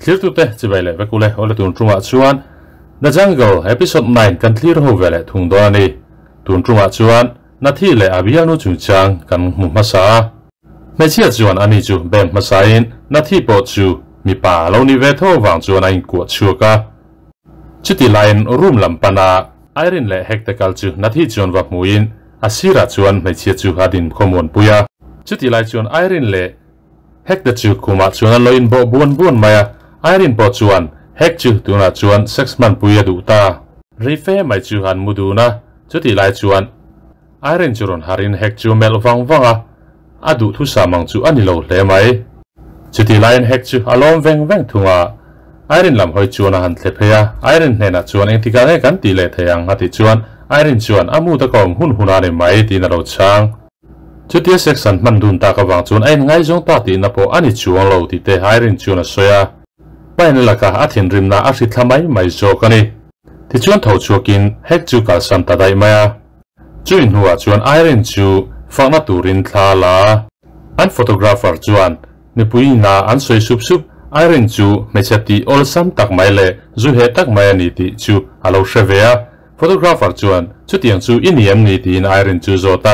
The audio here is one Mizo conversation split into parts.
Thlirtute chibai leh vek ule awle tun tumah chuan The Jungle episode 9 kan thlir ho ve leh thung dawn a ni. Tun tumah chuan Nathi leh a bialnu chungchang kan hmu hmasa a. Hmeichhia chuan ani chu bem hmasain Nathi pawh chu mipa lo ni ve tho avang chuan a inkuah chhuak a. Chuti laiin room lam pana Irene leh Hek te kal chu Nathi chuan va hmuin a sirah chuan hmeichhia chu a din khawmuan pui a. Chuti lai chuan Irene leh Hek te chu khumah chuan an lo inbawh buan buan mai a, Irene pawh chuan Hek chu tunah chuan sex hmanpui a duh ta. Rei fe mai chu an mu dun a, chutih lai chuan Irene chu rawn harin Hek chu a melh vang vang a, a duhthusam ang chu a ni lo hle mai. Chutih laiin Hek chu a lawm veng veng thung a, Irene lam hawi chuan a han thle phei a, Irene hnenah chuan engtikah nge kan tih leh thei ang a tih chuan Irene chuan a mut a ka awm hun hun a ni mai tiin a lo chhang. Chutia sex an hman dun tak avang chuan a inngaizawng ta tihna pawh a ni chuang lo tih te Irene chuan a sawi a. Pain laka a thinrimna a hri thla mai mai zawk a ni. Tichuan tho chhuakin Hek chu kalsan ta daih mai a. Chui hnuah chuan Irene chu fakna turin thla a la a. An photographer chuan mipui ina an sawi sup sup Irene chu hmeichhe tih awlsam tak mai leh zu heh tak mai a ni tih chu a lo hre ve a. Photographer chuan chutiang chu i ni em ni tiin Irene chu zawt a,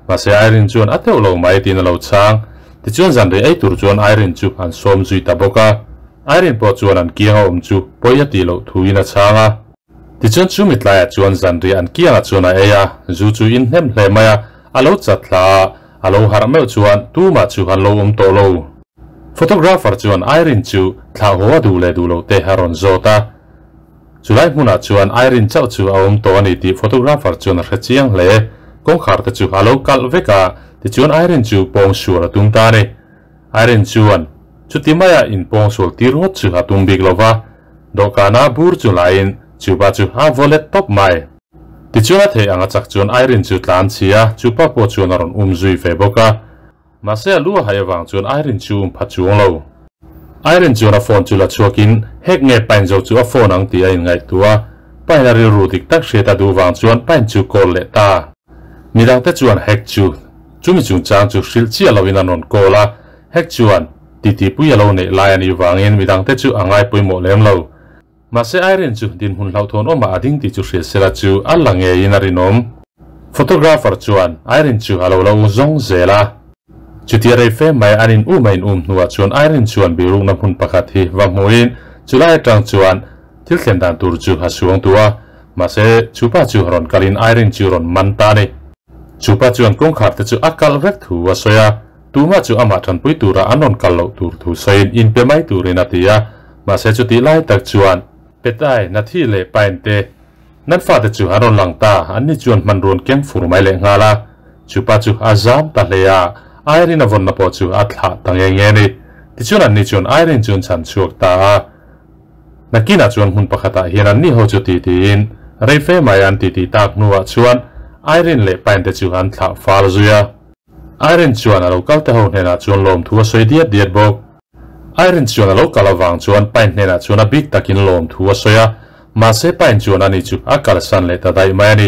mahse Irene chuan a teuh lo mai tiin a lo chhang. Tichuan zanrei ei tur chuan Irene chu an sawm zui ta bawk a. Irene pawh chuan an kianga awm chu pawi a tih loh thuin a chhang a. Tichuan chu mitlaiah chuan zanrei an kiangah chuan a ei a, zu chu in hnem hle mai a, a lo chat thla a, a lo harh meuh chuan tumah chu an lo awm tawh lo. Photographer chuan Irene chu thlah haw a duh leh duh loh te a rawn zawt a. Chulai hmunah chuan Irene chauh chu a awm tawh a ni tih photographer chuan a hre chiang hle. Kawngkhar te chu a lo kalh vek a, tichuan Irene chu pawng sual a tum ta a ni. Irene chuan chuti maia inpawng sual tir ngawt chu a tum bik lo va, dawhkana bur chu laiin chupa chu a vaw let tawp mai. Tichuan a theih ang a chak chuan Irene chu tlan chhi a, chupa pawh chuan a rawn um zui ve bawk a. Mahse a lu a haih avang chuan Irene chu um pha chuang lo. Irene chuan a phone chu la chhuakin hek nge Pine zo chu a phone ang tih a inngaihtuah a, Pine a rilru dik tak hriat a duh vang chuan Pine chu call leh ta. Midangte chuan hek chu chumi chungchang chu hrilh chiah loin an rawn call a, hek chuan titipui a lo neih lai a nih vangin midangte chu a ngai pawimawh lem lo. Mahse Irene chu dinhmun hlauhthawn awmah a ding tih chu hria sela chu a la ngeiin a rinawm. Photographer chuan Irene chu a lo la u zawng zel a. Chutia rei fe mai an in um a in um hnuah chuan Irene chuan birukna hmun pakhat hi va hmuhin chulai atang chuan thil thlen dan tur chu a suang tu a. Mahse chupa chu rawn kalin Irene chu rawn man ta a ni. Chupa chuan kawngkhar te chu a kalh vek thu a sawi a. Tumah chu amah tanpui tura an rawn kal loh tur thu sawiin inpe mai turin a ti a, mahse chutih lai tak chuan Petai, Nathi leh Pain te nan fate chu an rawn lang ta, anni chuan hmanruan keng fur mai leh nghal a, chupa chu a zam ta hle a, Irene a vawnna pawh chu a thlah ta nge nge a ni. Tichuan anni chuan Irene chu an chhan chhuak ta a, nakinah chuan hmun pakhatah hian anni ho chu ti tiin rei fe mai an titi tak hnuah chuan Irene leh Pain te chu an thlah fal zui a. Irene chuan a lo kal te ho hnenah chuan lawmthu a sawi diat diat bawk. Irene chuan a lo kal avang chuan Pine hnenah chuan a bik takin lawmthu a sawi a, mahse Pine chuan ani chu a kalsan leh ta daih mai a ni.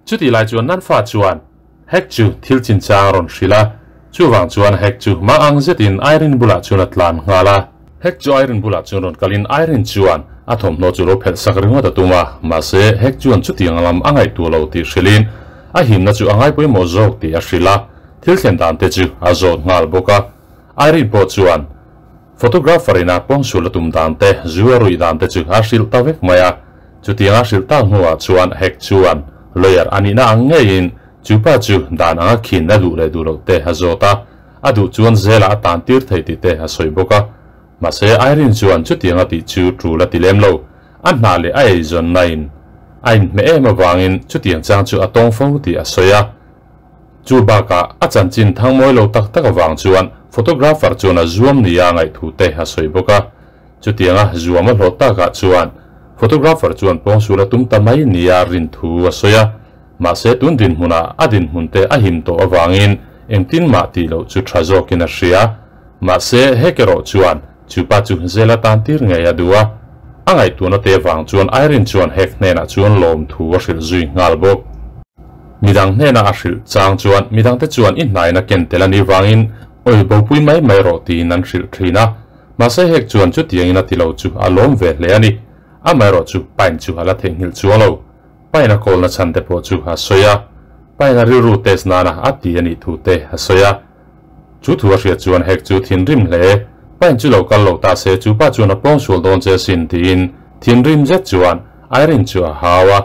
Chutih lai chuan Nanfa chuan Hek chu thil chinchang a rawn hrilh a, chuvang chuan Hek chu mah ang zetin Irene bulah chuan a tlan nghal a. Hek chu Irene bulah chuan rawn kalin Irene chuan a thawmhnaw chu lo phelh sak ringawt a tum a, mahse Hek chuan chutiang lam a ngaihtuah lo tih hrilhin a himna chu a ngai pawimawh zawk tih a hrilh a, thil thlen dan te chu a zawt nghal bawk a. Irene pawh chuan photographer in a pawngsual a tum dan te, zu a ruih dan te chu a hrilh ta vek mai a. Chutiang a hrilh tak hnuah chuan Hek chuan lawyer a nihna ang ngeiin chupa chu dan anga khin a duh leh duh loh te a zawt a, a duh chuan zelah a tan tir thei tih te a sawi bawk a. Mahse Irene chuan chutiang a tih chu tul a ti lem lo. A hna leh a eizawnna in a inhmeh em avangin chutiang chang chu a tawng fo tih a sawi a. Chu bakah a chanchin thang mawi lo tak tak avang chuan photographer chuan a zuam nia ngaihthu te a sawi bawk a. Chutianga zuam a hlawh takah chuan photographer chuan pawngsual a tum ta mai nia rin thu a sawi a. Mahse tun dinhmunah a dinhmun te a him tawh avangin engtin mah tih loh chu tha zawkin a hria. Mahse hek erawh chuan chupa chu zela tan tir ngei a duh a. A ngaihtuahna te vang chuan Irene chuan hek hnenah chuan lawmthu a hrilh zui nghal bawk. Midang hnena a hrilh chang chuan midangte chuan i hnaina ken tel a nih vangin awi bopui mai mai rawh tiin an hrilh thin a. Mahse Hek chuan chutiangin a ti lo chu a lawm ve hle a ni. Amaherawhchu Pine chu a la theihnghilh chuang lo. Pine a kawlna chhan te pawh chu a sawi a, Pine a rilru test nana a ti a nih thu te a sawi a. Chu thu a hriat chuan Hek chu thinrim hle. Pine chu lo kal lo ta se chu pa chuan a pawngsual dawn che asin tiin thinrim zet chuan Irene chu a hau a.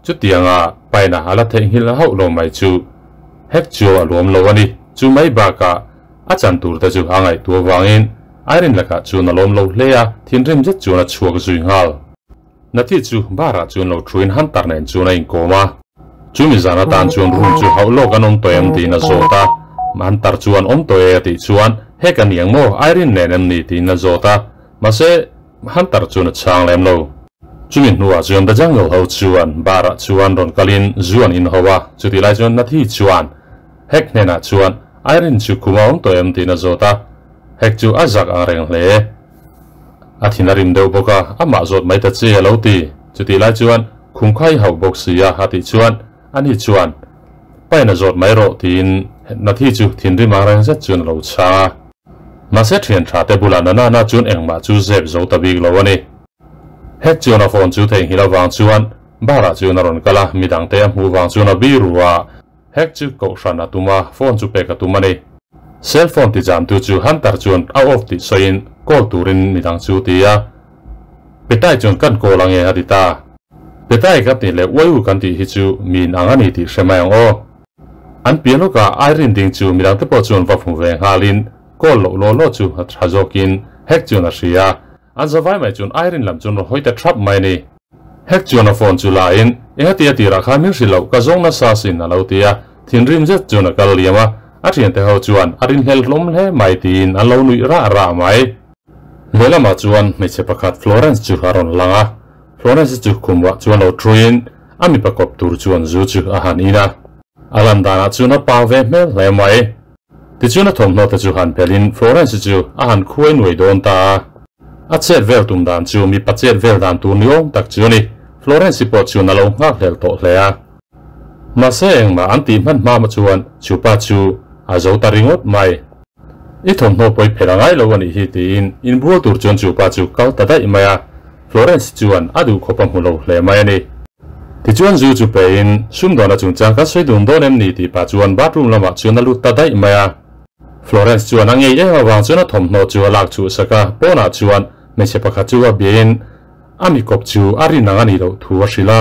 Chutianga Pine a la theihnghilh hauh lo mai chu Hek chu a luam lo a ni. Chu mai bakah a chan tur te chu a ngaihtuah vangin Irene lakah chuan a lawm lo hle a, thinrim zet chuan a chhuak zui nghal. Nathi chu bar-ah chuan lo thuin Hunter nen chuan a inkawm a. Chumi zan atan chuan room chu hauh lawk an awm tawh em tiin a zawt a. Hunter chuan awm tawh e a tih chuan, Hek a niang maw, Irene nen em ni tiin a zawt a. Mahse, Hunter chuan a chhang lem lo. Chumi hnuah chuan The Jungle ho chuan bar-ah chuan rawn kalin zu an inho a. Chutih lai chuan Nathi chuan Hek hnenah chuan, Irene chu khum a awm tawh em tiin a zawt a. Hek chu a zak ang reng hle. A thin a rim deuh bawk a, amah zawt mai ta che a lo ti. Chutih lai chuan khum kha i hauh bawk si a, a tih chuan ani chuan, Pain a zawt mai rawh tiin Nathi chu thinrim ang reng zet chuan a lo chhang a. Mahse thian tha te bulah Nanana chuan engmah chu zep zo ta bik lo a ni. Hek chuan a phone chu theihnghilh avang chuan bar ah chuan a rawn kal a, midangte a hmuh vang chuan a biru a. Hek chu kohhran a tum a, phone chu pek a tum a ni. Cell phone ti jamtu chu Hunter chuan a off tih sawiin call turin midang chu ti a. Petai chuan kan call ange a ti ta. Petai ka tih leh uai u kan tih hi chu min ang a ni tih hre mai ang aw. An pian lawkah Irene ding chu midang te pawh chuan va hmu ve nghalin call loh law law chu a tha zawkin Hek chuan a hria. An zavai mai chuan Irene lam chuan rawn hawi ta thap mai a ni. Hek chuan a phone chu la in, Enga tia tirah khan min hrilh loh, ka zawng nasa sin a lo ti a. Thinrim zet chuan a kal liam a, a thiante ho chuan a rinhlel hlawm hle mai tiin an lo nuih rah rah mai. Lehlamah chuan hmeichhe pakhat Florence chu a rawn lang a, Florence chu khumah chuan lo thuin a mipa kawp tur chuan zu chu a han in a. A lan danah chuan a pa ve hmel hle mai. Tichuan a thawmhnaw te chu han phelhin Florence chu a han khuai nuai dawn ta a. A chet vel tum dan chu mipa chet vel dan tur ni awm tak chu a ni. Florence pawh chuan a lo nghakhlel tawh hle a. Mahse engmah an tih hman hma chuan chu pa chu a zo ta ringawt mai. I thawmhnaw pawi phelh a ngai lo a nih hi tiin inbual tur chuan chu pa chu kal ta daih mai a. Florence chuan a duh khawp a hmu lo hle mai a ni. Tichuan zu chu pein sumdawna chungchang kan sawi dun dawn em ni tih pah chuan bathroom lamah chuan a lut ta daih mai a. Florence chuan a ngei em avang chuan a thawmhnaw chu a lak chhuh sak a, pawnah chuan hmeichhe pakhat chu a biain a mi kawp chu a rin ang a nih loh thu a hrilh a.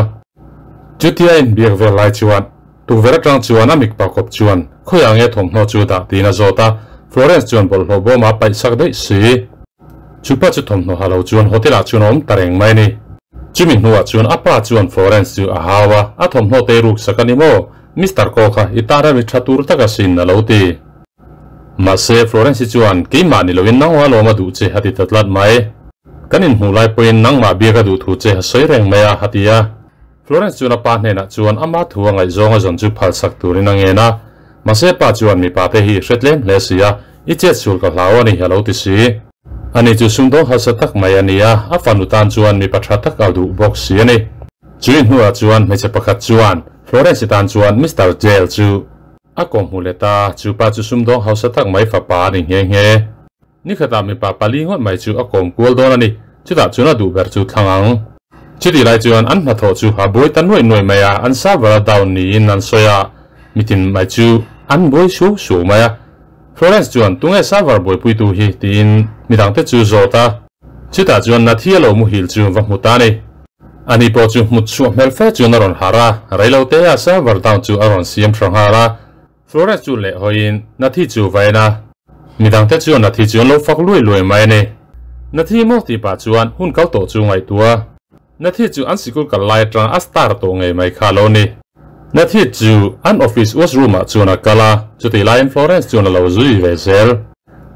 Chutia inbiak vel lai chuan tukverh atang chuan a mikpa kawp chuan khawiah nge thawmhnaw chu dah tiin a zawt a, Florence chuan bawlhhlawh bawmah a paih sak daih si. Chupa chu thawmhnaw ha lo chuan hotel ah chuan a awm ta reng mai a ni. Chumi hnuah chuan a pa chuan Florence chu a hau a, a thawmhnaw te ruk sak a ni maw? Mister Ko kha i tan a ri tha tur tak asin a lo ti. Mahse Florence hi chuan keimah ni loin nangmah lawm a duh che a ti ta tlat mai. Kan inhmuh lai pawhin nangmah biak a duh thu che a sawi reng mai a a ti a. Florence chuan a pa hnenah chuan ama thu a ngaihzawng a zawn chu phalsak turin a ngen a. Mahse pa chuan mipa te hi hre tlem hle si a, i chet sul ka hlau a ni a lo ti si. Ani chu sumdawng hausa tak mai a ni a, a fanu tan chuan mipa tha tak a duh bawk si a ni. Chui hnuah chuan hmeichhe pakhat chuan Florence-i tan chuan Mister Jail chu a kawhhmuh leh ta, chu pa chu sumdawng hausa tak mai fapa a ni nghe nghe. Nikhatah mipa pali ngawt mai chu a kawm kual dawn a ni, chutah chuan a duh ber chu thlang ang. Chutih lai chuan an hnathawh chu a buai ta nuaih nuaih mai a, an server a down niin an sawi a, mitin mai chu an buai suau suau mai a. Florence chuan tunge server buaipuitu hi tiin midangte chu zawt a. Chutah chuan Nathia lo muhil chu va hmu ta a ni. Ani pawh chu hmut chhuah hmel fe chuan a rawn harh a, reilotea server down chu a rawn siam hra nghal a. Florence chu leh hawiin Nathi chu va en a. Midangte chuan Nathi chu an lo fak luai luai mai a ni. Nathi maw tih pah chuan hun kal tawh chu ngaihtuah. Nathi chu an sikul kal lai atang a star tawh ngei mai kha lo ni. Nathi chu an office washroom ah chuan a kal a, chutih laiin Florence chuan a lo zui ve zel.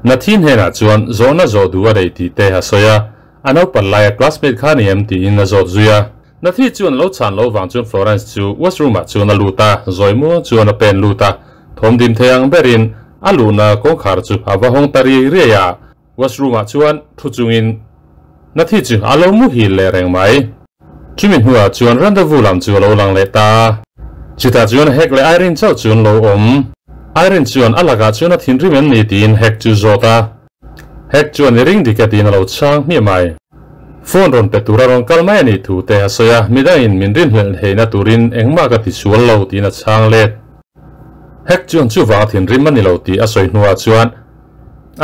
Nathi hnenah chuan zawhna zawh duh a neih tih te a sawi a, a naupan laia classmate kha ni em tiin a zawt zui a. Nathi chuan lo chhan lo vang chuan Florence chu washroom ah chuan a lut a, zawi muang chuan a pen lut a, thawm dim thei ang berin a luhna kawngkhar chu a va hawng ta riai riai a. Washroom ah chuan thu chungin Nathi chu a lo muhil leh reng mai. Chumi hnuah chuan rendezvous lam chu a lo lang leh ta a. Chutah chuan Hek leh Irene chauh chu an lo awm. Irene chuan a lakah chuan a thinrim em ni tiin Hek chu zawt a. Hek chuan i ring dik e tiin a lo chhang hmiah mai. Phone rawn pe tura rawn kal mai a nih thu te a sawi a, midangin min rinhlelh theihna turin engmah ka ti sual lo tiin a chhang let. Hek chuan chuvang a thinrim a ni lo tih a sawi hnuah chuan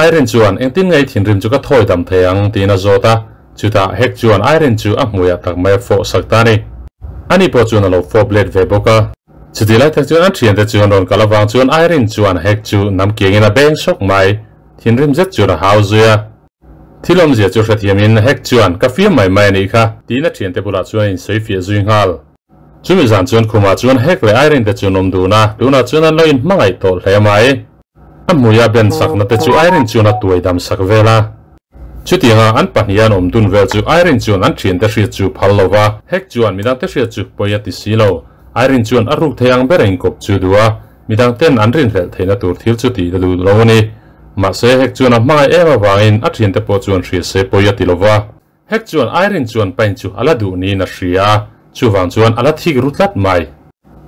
Irene chuan engtin nge i thinrim chu ka thawi dam thei ang tiin a zawt a, chutah Hek chuan Irene chu a hmuiah tak mai a fawh sak ta a ni. Ani pawh chuan a lo fawp let ve bawk a. Chutih lai tak chuan an thiante chu an rawn kal avang chuan Irene chuan Hek chu nam kiangin a beng sawk mai. Thinrim zet chuan a hau zui a. Thil awmzia chu hrethiamin Hek chuan ka fiam mai mai a nih kha tiin a thiante bulah chuan a insawi fiah zui nghal. Chumi zan chuan khumah chuan Hek leh Irene te chu an awm dun a, tunah chuan an lo inhmangaih tawh hle mai. A hmuia ben sakna te chu Irene chuan a tuai dam sak vel a. Chutianga an pahniha an awm dun vel chu Irene chuan an thiante hriat chu phal lo va, Hek chuan midangte hriat chu pawi a ti si lo. Irene chuan a ruk thei ang ber inkawp chu duh a, Midang ten an rinhlelh theihna tur thil chu tih duh lo a ni. Mahse, Hek chuan a hmangaih em avangin a thiante pawh chuan hria se pawi a ti lo va. Hek chuan Irene chuan pain chu a la duh niin a hria a, chuvang chuan a la thik ru tlat mai.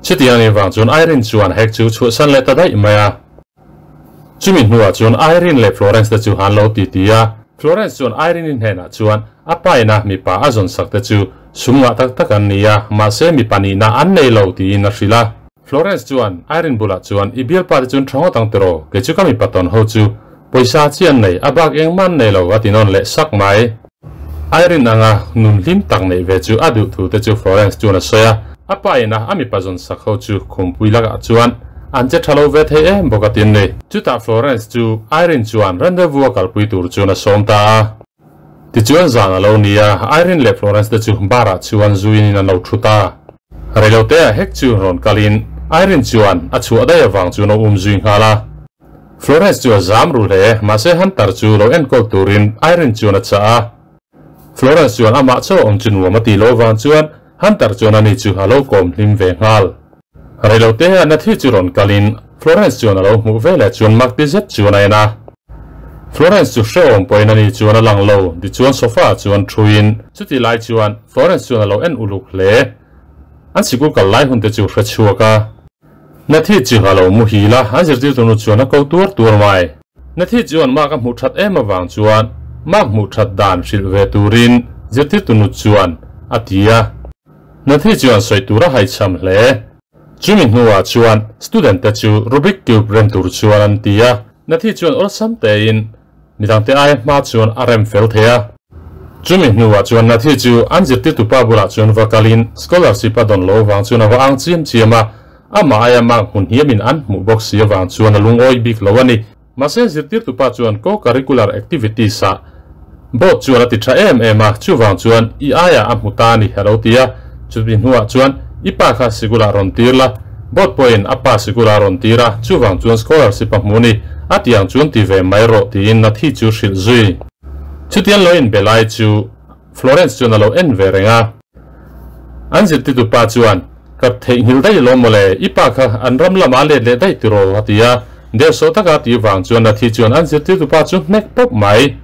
Chutiang anih vang chuan Irene chuan Hek chu chhuahsan leh ta daih mai a. Chumi hnuah chuan Irene leh Florence te chu han lo ti ti a. Florence chuan Irene-i hnenah chuan a paina mipa a zawn sak te chu sum ngah tak tak an ni a, mahse mipa nihna an nei lo tiin a hrilh a. Florence chuan Irene bulah chuan, I bialpa te chuan tha ngawt ang tiraw, kei chu ka mipa tawn ho chu pawisa chi an nei, a bak engmah an nei lo a ti nawn leh sak mai. Irene anga nun hlim tak neih ve chu a duh thu te chu Florence chuan a sawi a, a pa ina a mipa zawn sak ho chu khumpui lakah chuan an che tha lo ve thei em bawk a tin ni. Chutah Florence chu Irene chuan rendezvous a kalpui tur chuan a sawm ta a. Tichuan zan a lo ni a, Irene leh Florence te chu bar ah chuan zuin in an lo thu ta. Reilote ah hek chu rawn kalin Irene chuan a chhuah daih avang chuan a um zui nghal a. Florence chu a zam ru hle, mahse Hunter chu lo enkawl turin Irene chuan a chah a. Florence chuan amah chaw awm chu nuam a tih loh avang chuan Hunter chuan ani chu a lo kawm hlim ve nghal. Reilote ah Nathi chu rawn kalin Florence chuan a lo hmuh veleh chuan mak ti zet chuan a en a. Florence chu hrehawm pawhin ani chuan a lang lo, tichuan sofa ah chuan thuin. Chutih lai chuan Florence chuan a lo en uluk hle. An sikul kal lai hun te chu hre chhuak a. Nathi chu a lo muhil a, an zirtirtu nu chuan a ko tuar tuar mai. Nathi chuan Mark a hmuh that em avang chuan Mark hmuh that dan hrilh ve turin zirtirtu nu chuan a ti a. Nathi chuan sawi tur a haichham hle. Chumi hnuah chuan student te chu Rubik Cube rem tur chuan an ti a. Nathi chuan awlsam tein midangte aia hma chuan a rem fel thei a. Chumi hnuah chuan Nathi chu an zirtirtu pa bulah chuan va kalin scholarship a dawn lo avang chuan a va ang chiam chiam a, amah aia mark hmun hniamin an hmuh bawk si avang chuan a lungawi bik lo a ni. Mahse zirtirtu pa chuan co-curricular activities ah board chuan a ti tha em em a, chuvang chuan i aiah a hmu ta a ni a lo ti a, chumi hnuah chuan i pa kha sikulah rawn tir la, board pawhin a pa sikulah a rawn tir a, chuvang chuan scholarship a hmu a ni, a ti ang chuan ti ve mai rawh tiin Nathi chu hrilh zui. Chutiang lo inbe lai chu Florence chuan a lo en ve reng a. An zirtitu pa chuan, Ka theihnghilh daih lo mawle, i pa kha an ram lamah a let leh daih tiraw? a ti a. Deuhsawh taka tih vang chuan Nathi chuan an zirtirtu pa chu hnek pawp mai.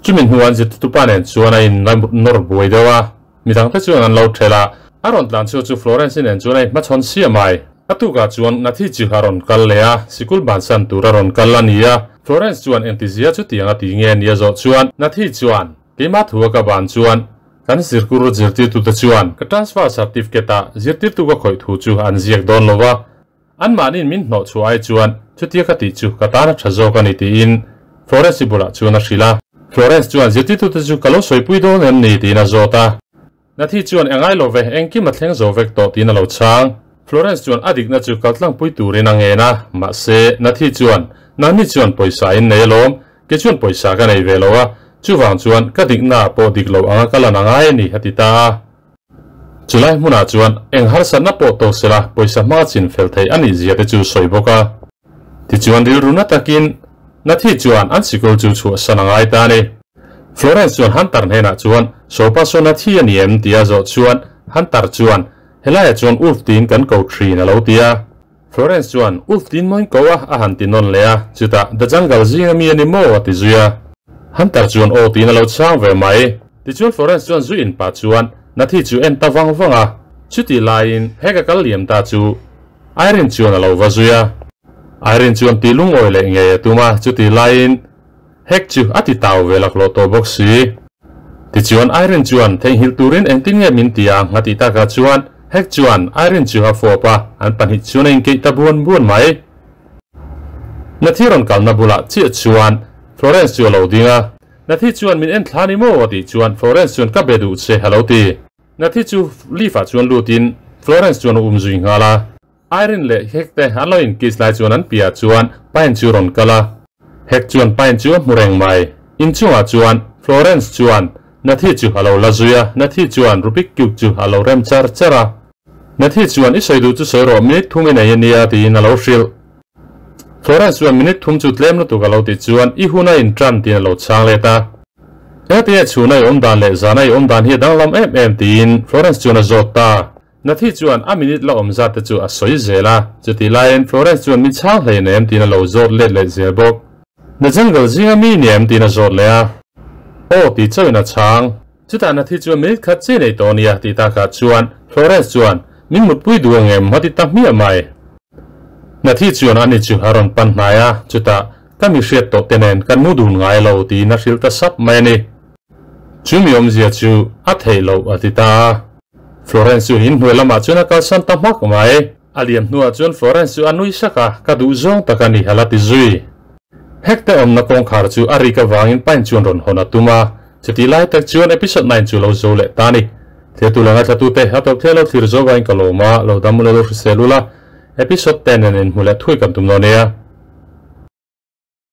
Chumi hnuah an zirtirtu pa nen chuan a in nawr buai deuh a. Midangte chuan an lo ṭhelh a. A rawn tlan chhuak chu Florence-i nen chuan a inhmachhawn sia mai. A tukah chuan Nathi chu a rawn kal leh a, sikul bansan tur a rawn kal a ni a. Florence chuan engtizia chutiang a ti nge ni a zawh chuan Nathi chuan, Keimah thu a ka ban chuan kan zirkur zirtirtute chuan ka transfer certificate ah zirtirtu ka khawih thu chu an ziak dawn lo va, anmahniin min hnawh chhuah ai chuan chutia ka tih chu ka tan a tha zawk a ni tiin Florence-i bulah chuan a hrilh a. Florence chuan zirtirtute chu ka lo sawipui dawn em ni tiin a zawt a. Nathi chuan engai lo ve, engkim a thleng zo vek tawh tiin a lo chhang. Florence chuan a dikna chu kaltlangpui turin a ngen a, mahse Nathi chuan, Nangni chuan pawisa in nei alawm, kei chuan pawisa ka nei ve lo a, chuvang chuan ka dikna ah pawh dik lo anga ka lan angai a ni a ti ta a. Chulai hmunah chuan eng harsatna pawh tawk sela pawisa hmanga chin fel theih a nih zia te chu sawi bawk a. Tichuan rilru na takin Nathi chuan an sikul chu chhuahsan a ngai ta a ni. Florence chuan Hunter hnenah chuan, Sopa saw Nathi a ni em? tia zawh chuan Hunter chuan, Helaiah chuan Ulf tiin kan ko thin a lo ti a. Florence chuan, Ulf tiin mawiin ko a, a han ti nawn leh a, chutah, The Jungle zinga mi a ni maw? a ti zui a. Hunter chuan aw tiin a lo chhang ve mai. Tichuan Florence chuan zu in pah chuan Nathi chu en ta vang vang a. Chutih laiin he ka kal liam ta chu Irene chuan a lo va zui a. Irene chuan tih lungawi leh ngei a tum a, chutih laiin. Hek chu a ti tau ve laklawh tawh bawk si. Tichuan Irene chuan theihnghilh turin engtin nge min ti ang a tih takah chuan Hek chuan Irene chu a fawp a, an pahnih chuan a inkeih ta buan buan mai. Nathi rawn kalna bulah chiah chuan Florence chu a lo ding a. Nathi chuan min en thla ni maw a tih chuan Florence chuan ka be duh che a lo ti. Nathi chu lift ah chuan lutin Florence chuan a um zui nghal a. Irene leh Hek te an lo in kiss lai chuan an piah chuan Pine chu rawn kal a. Hek chuan Pine chu a hmu reng mai. Inchungah chuan Florence chuan Nathi chu a lo la zui a, Nathi chuan Rubik Cube chu a lo rem char char a. Nathi chuan I sawi duh chu sawi rawh, minute thum i nei a nia tiin a lo hrilh. Florence chuan minute thum chu tlem lutuk a lo tih chuan I hun a in tan tiin a lo chhang let a. Hetiang chhuna i awm dan leh zana i awm dan hi a danglam em em tiin Florence chuan a zawt ta. Nathi chuan a minute la awm zat te chu a sawi zel a, chutih laiin Florence chuan min chhang hlei nem tiin a lo zawt let leh zel bawk. The Jungle zinga mi nem tiin a zawt leh a. Aw tih chauhin a chhang. Chutah Nathi chuan minute khat che nei tawh nia tih takah chuan Florence chuan min mutpui duh ang em a ti ta hmiah mai. Nathi chuan ani chu a rawn pan hnai a, chutah ka mi hriat tawh te nen kan mu dun ngai lo tiin a hrilh ta sap mai a ni. Chu mi awmzia chu a theih loh a ti ta a. Florence chu inhnuai lamah chuan a kalsan ta hmak mai. A liam hnuah chuan Florence chu a nui sak a, ka duh zawng tak a ni a la ti zui. Hekte awmna kawngkhar chu a rik avangin Pine chuan rawn hawn a tum a, chutih lai tak chuan episode 9 chu lo zo leh ta a ni. Thliatu leh ngaithlatute a tawp thliah lo thlir zo vain ka lawm a, lo dam ula lo hrisel ula, episode 10 nen inhmu leh thui kan tum dawn nia.